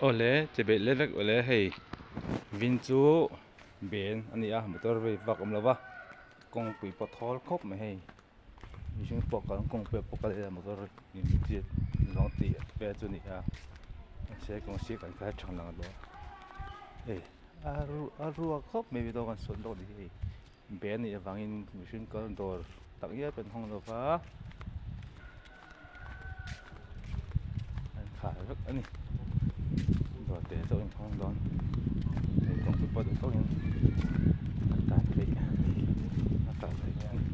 Awle che beih leh vek awle hei vin chu ben a ni a motor vei vak a awm lo va kawngpui pawh thawl khawp mai hei mihring pawh kal kawngpui ah pawh kal ila motor in chiat zawng tih vel chu a ni a mahse kawng sir kan kha tha lang lo a hei a a ruak khawp mai mi dawng an sawn bawk a ni hi hei ben a nih avangin mihring kal dawr tak ngial pawh an hawng lo va. An khar vek a ni dawr te chauh in hawng dawn hei kawngpui pawh duh tawkin a tan theih a kal theih a ni.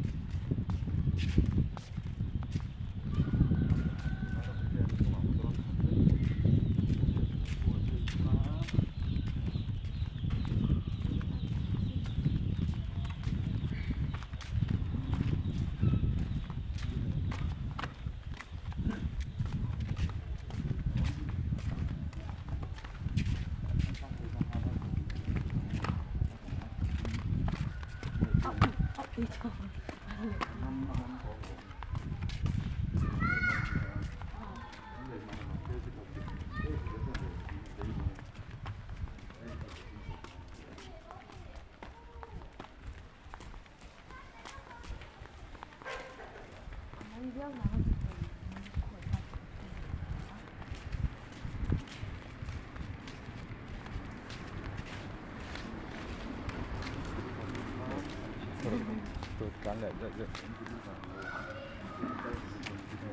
Tlan leh leh leh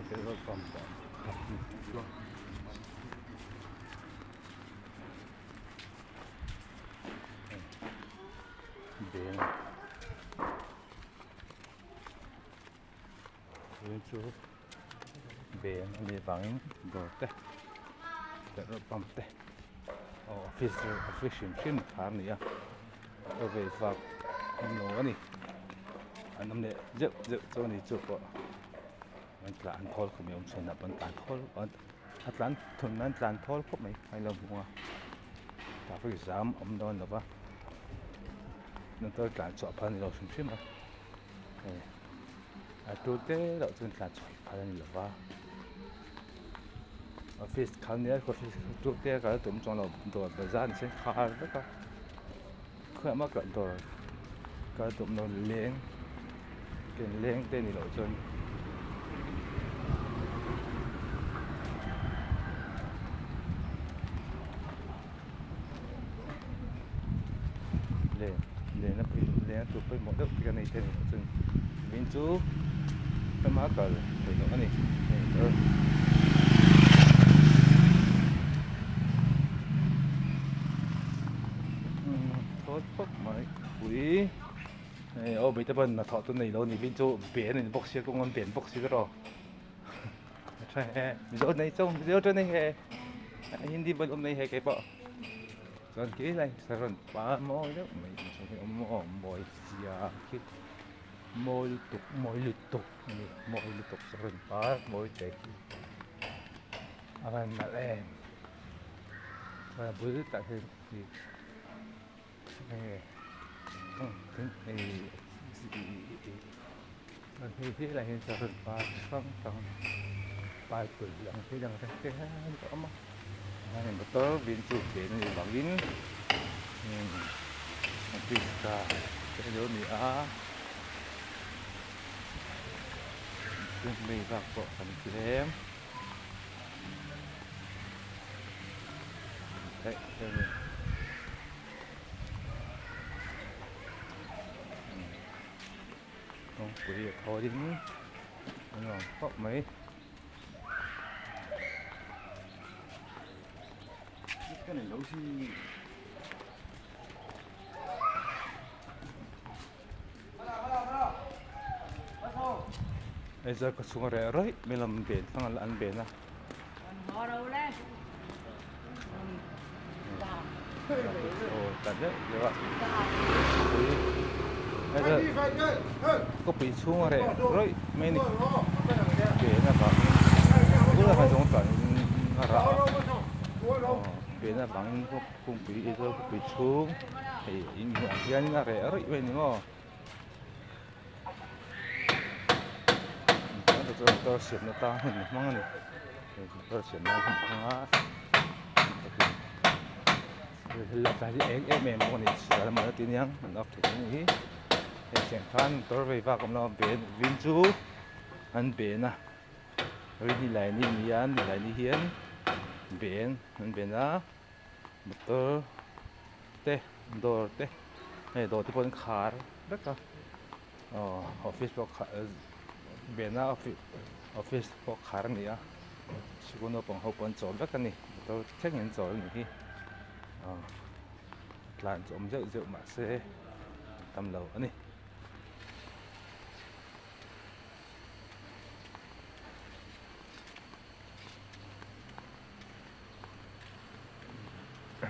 petrol pump beng tun chu beng a nih vangin dawr te petrol pump te aw office office hrim hrim khar a ni a ka vei vak awm lo a ni an awm leh zeuh zeuh chu a ni chu pawh an tlan thawl khawp mai awm chhun ah pawh an tlan thawl a tlan thun nan tlan thawl khawp mai a lo hmu a traffic jam a awm dawn lo va motor tlan chhuah phal a ni lo hrim hrim a hei a tu te erawh chuan tlan chhuah phal a ni lo va office kha nia office tu te kal tum chuang lo dawr bazar ni se khar vek a khawiah mah kal dawr kal tum lo leng ken leng te ni loh chuan. Len len a pawimawh len a tur pawimawh deuh te kan nei thei a ni tawh chuan min chu hema kal theih loh a ni hei ber. Thawl phawt mai pui hei aw bawihte pawn hnathawh chu nei lo a ni vin chu ben a ni bawk sia kawng an ben bawk si te rawh tha he mizo nei chauh mizo chu nei he hindi pawh awm nei he keipawh chuan khi lai saron pa mawi deuh mai saron awm maw mawi sia khi mawi lutuk mawi lutuk a ni mawi lutuk saron par mawi te khi a van nalh em chuan a bul tah hian hei hi lah hian saron par hrang hrang pipe ang chi dang te te a awm a chuanin motor bin chu ven a nih vangin office car te alo ni a mei bak pawh kan tlem. Kawngpui a thaw in a nuam khawp mai. Aizawl khaw chhung a reh rawih mai lam ben thlang an ben a. Khawpui chhung a reh rawih mai a ni ben avangin tunah khan zawng tlan a rah a ben avangin kawngpui Aizawl khawpui chhung hei inhmuh ang hianin a reh rawih mai a ni maw. Chuan motor siamna tan hun a hmang a ni motor siamna hun a hmang a. Left lah hi eng em em bawk a ni chhiar lamah ti aniang an off thei anih hi hei tiang khan motor vei vak a awm lo a ben vin chu an ben a rinni ni a nilaini hian ben an ben a motor te dawr te hei dawr te pawh an khar vek a aw office pawh khar ben a office pawh khar a ni a sikul naupang ho pawh an chawl vek a ni motor thlengin an chawl a nih hi aw tlan chu awm zeuh zeuh mahse an tam lo a ni.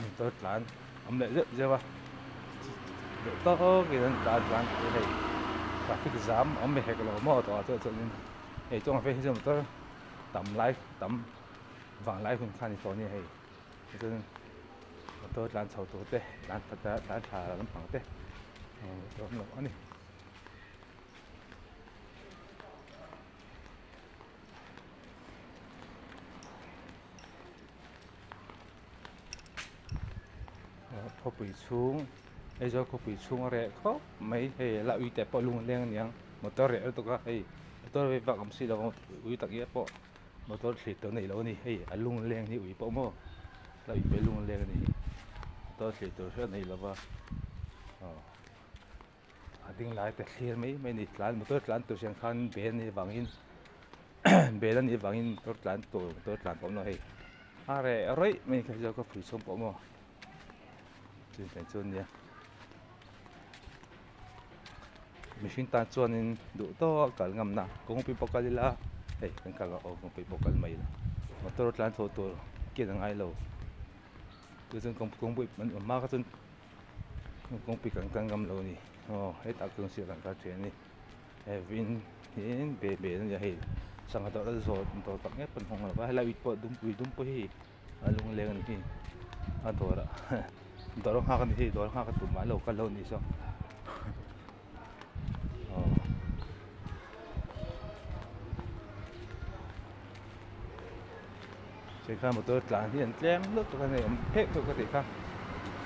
Motor tlan awm leh zeuh zeuh a duh tawkin an tlan tlan thei hei traffic jam awm ve hek lo maw tawh ah chuan chuanin hei chuan phei hi chu motor tam lai tam vang lai hun kha a ni tawh a ni hei chuan motor tlan chho tur te tlan tlan thla lampang te a awm lo a ni. Khawpui chhung Aizawl khawpui chhung a reh khawp mai hei la ui te pawh lung a leng aniang motor reh lutuk a hei motor vei vak awm si lo ui tak ngial pawh motor thlir tur a nei lo a ni hei a lung a leng hi ui pawh maw la ui pawh hi lung a leng a ni motor thlir tur hriat a nei lo va aw. A ding lai te thlir mai mai a ni tlan motor tlan tur siam khan bel a nih avangin bel a nih avangin motor tlan tur motor tlan pawh a awm lo hei a reh rawih mai kha chu ka phui chhung pawh maw chutiang chu a nia mihring tan chuanin duh tawk a kal ngamna kawngpui pawh kal ila hei kan kal aw kawngpui pawh kal mai ila motor tlan chho tur ken a ngai lo chu chuan kawngpui an awm hma kha chuan. Kawngpui kan kal ngam lo a ni aw hetah chuan sir kan kal thin a ni he vin hian be be a nia hei sangha dawrh a zawt dawr tak ngei pawn hawng lo va helai pawh dumpui dum pawh hi a lungleng a ni hi a dawrah dawr a nghak a ni hi dawr a nghak a tumah an lo kal lo a nih saw aw. Chei kha motor tlan hi an tlem lutuk a ni awm phek phek ka tih kha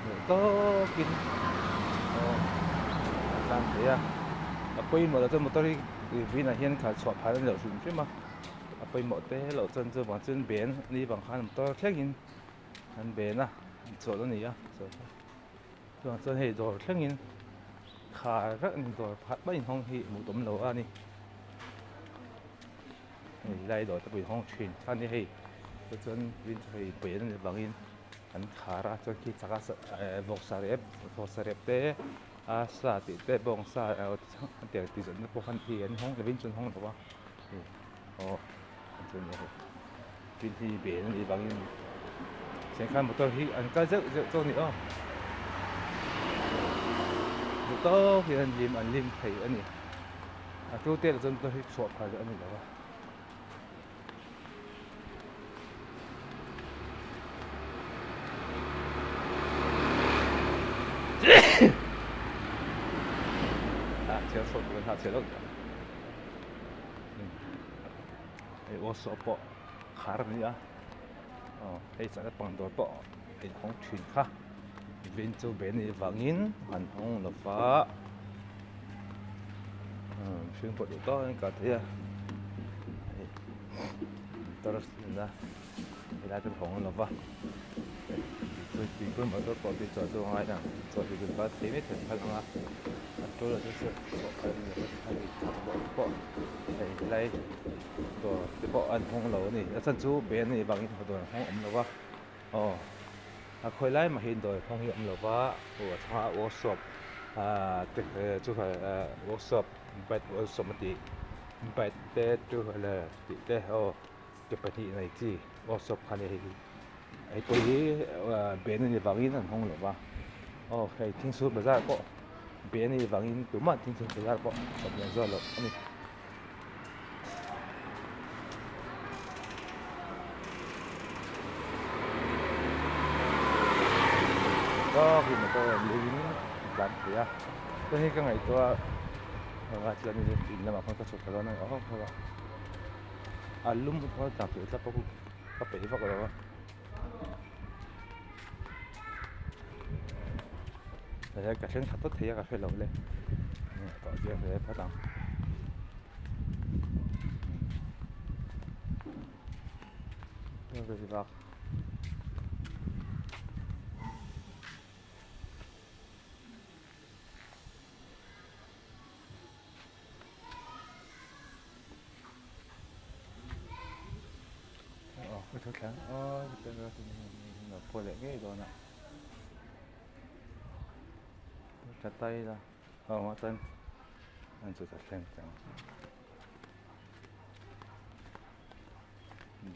duh tawkin aw a tlan thei a a pawimawh loh chuan motor hi vinah hian khalh chhuah phal a ni lo hrim hrim a a pawimawh te loh chuan chuvang chuan ben a nih vang khan motor thlengin an ben a an chawlh a ni a chuvang chuan hei dawr thlengin khar vek a ni dawr pakhat mah inhawng hi hmuh tawm lo a ni. Hei lai dawr te pawh in hawng thin kha nia hei chuan hei pawih an nih avangin an khar a chuan khi chaka vawksa rep vawksa rep te a sa tih te bawngsa tiang tih zawrhna pawh khan hi an hawng lovin chu an hawng lo a hei aw chuan hei tin hi bel a nih avangin tiang khan motor hi an kal zeuh zeuh chauh a ni aw duh tawk hian an lim an lim thei a ni. A tu te lah chuan motor hi chhuah phal a ni lo a. A chhiar chhuak tur a chhiar loh ta. Hei workshop pawh khar a ni a. Aw hei chahna pang dawr pawh a inhawng thin kha. Vin chu be anih vangin an hawng lo va mihring pawh duh tawk in kal thei a hei motor a helai te hawng lo va tuipui motor pawh hi chaw chu a ngai ang chaw hi chu bus thei mai thei phal ang a a tul lo chu chhuah phal a ni lo va hei pawh hei helai dawr te pawh an hawng lo a ni a chhan chu be anih vangin dawr an hawng awm lo va. Aw a khawi lai mah hi dawr hmang hi a awm lo va aw a chhungah workshop ahh te chu workshop bike workshop a tih bike te two wheeler tih te aw ke pahnih nei chi workshop kha a ni hei hi hei pawh hi ben a nih vangin an hawng lo va aw hei thingsul bazar pawh ben a nih vangin tumah thingsul bazar pawh a awm zawk lo a ni. Tawk in motor a lut in a tlan thei a chuan hei ka ngaihtuah a engah chuan in lamah khawn ka chhuk thla dawn a ni awk awk a a lum pawh a tla tlat bawk a ka peih vak lo a. Tlai ka thleng khat tawt thei a ka hre lo le tawh chiang hle phawt ang.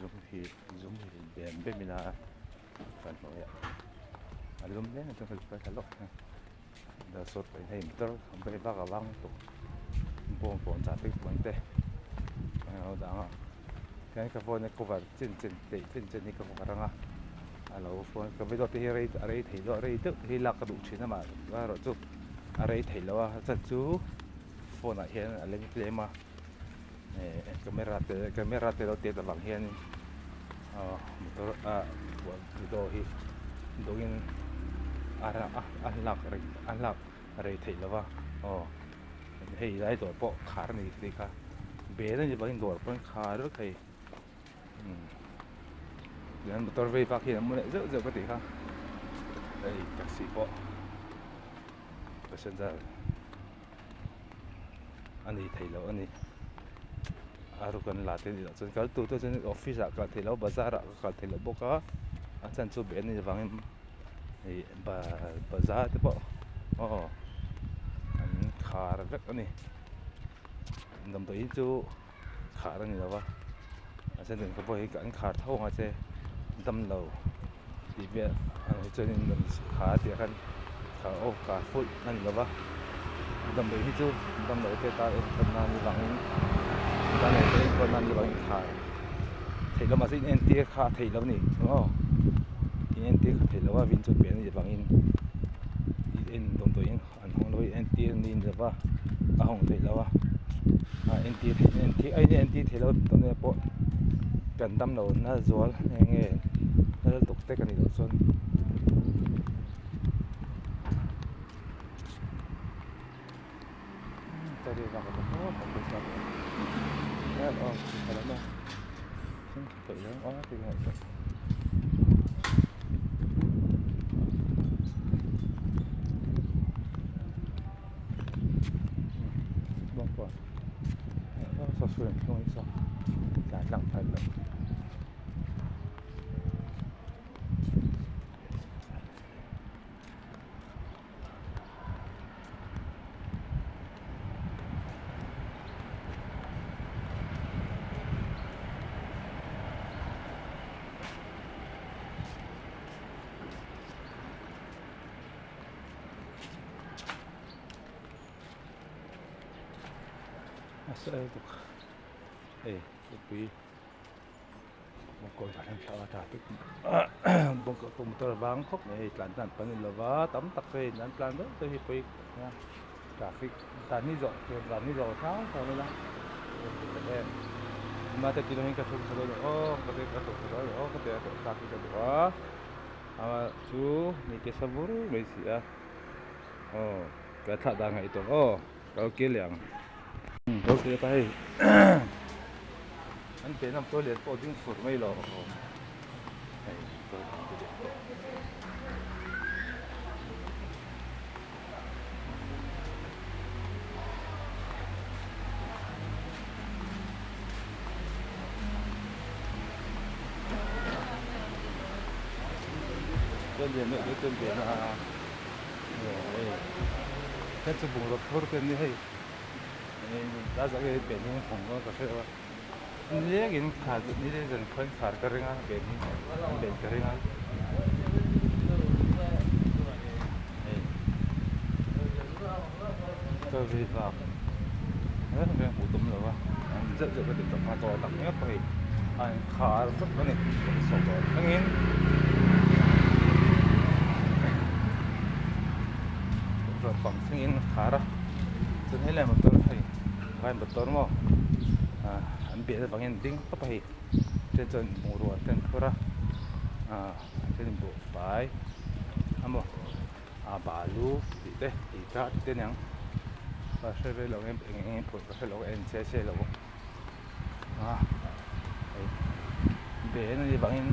Zum hi zum hi bem bem ila kan hnuaiah a lum hle a chuan ka thla lawk thei a sawt pawhin hei motor hei bak a vang lutuk bawng pawn chah te puan te alo dah ang a tihian ka phone hi cover chin chin peih chin chin hi ka cover ang a a lo phone ka video te hi rei a rei thei deuh a rei deuh te hi lak ka duh thin a amaherawhchu a rei thei lo a chan chu phone ah hian a leng tlem a. Eh camera te camera te lo tet avang hianin ah motor ah video hi dawngin a a lak rei a lak rei theih lo va aw hei lai dawr pawh khar a ni tih kha bel a nih vangin dawr pawh an khar vek thei umm tihian motor vei vak hi an awm leh zeuh zeuh ka tih kha hei taxi pawh passenger. A ni thei lo a ni a ruk an la te a nih loh chuan kal tur te chuan office ah kal theih loh bazar ah ka kal theih loh bawk a a chhan chu be a nih avangin ih bazar te pawh aw an khar vek a ni damdawi hi chu khar a ni lo va a then in ka pawh hi an khar tho ang a che damlo tih vel ang hi chuan in rawn khar tih ah khan khar off khar full a ni lo va damdawi hi chu damlo te tan enkawl nan ni vangin damlo te enkawl nan ni vangin khar theih loh mahse in entir kha a theih loh a ni aw in entir kha theih loh a vin chu pian a nih vangin in damdawi in. An hawng lo hi entir ni ni lova a hawng theih loh a a entir theih entir a in entir theih loh tawh nge pawh kan dam lo na zual eng nge na lutuk te ka nih loh chuan A sawi bawk hei mipui motor vang khawp mai hei tlan tan pan ni lova tam tak hei an tlan deuh te hi pawi traffic dan hi zawh tur dan hi zawh hrang hrang ila ma te tih dawn hi ka thu tha dawn aw ka te ka thu tha dawn aw ka ti a thlak hi ka duh a a chu ni te sa vur mai si a aw ka thlah dan ngaihtuah aw ka lo kir leh ang. Lo kir ta hei an pe nam toilet pawh ding fur mai lo hei toilet pawh. Chuan lian deuh deuh chuan ve na a hei hei chu bungraw phur te an ni hei a zah hi pen hi hawng dawn ka hre lo a nilengin khar nileng zan khawn khar ka ring a pen hi an pen ka ring a hei ka vei vak reng reng hmuh tum lo a an zeuh zeuh ka ti tawp a dawr tak ngawt pawh hei a inkhar vek a ni sawm dawr thlengin bang thlengin a khar a chuan helai motor hei vai motor maw ah an bial avangin an ding tawp a hei then chuan bungrua te an phur a ah a then in buhfai a maw. A balu tih te tih ta tih te aniang ka hre ve lo eng eng eng phurh ka hre lo en che che lo a hei ben a nih vangin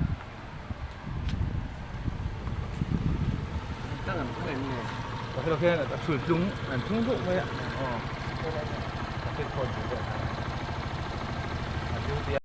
ka hre lo khian a thul tlung an thlung deuh mai a aw ka thil phawn tur deuh a duty a.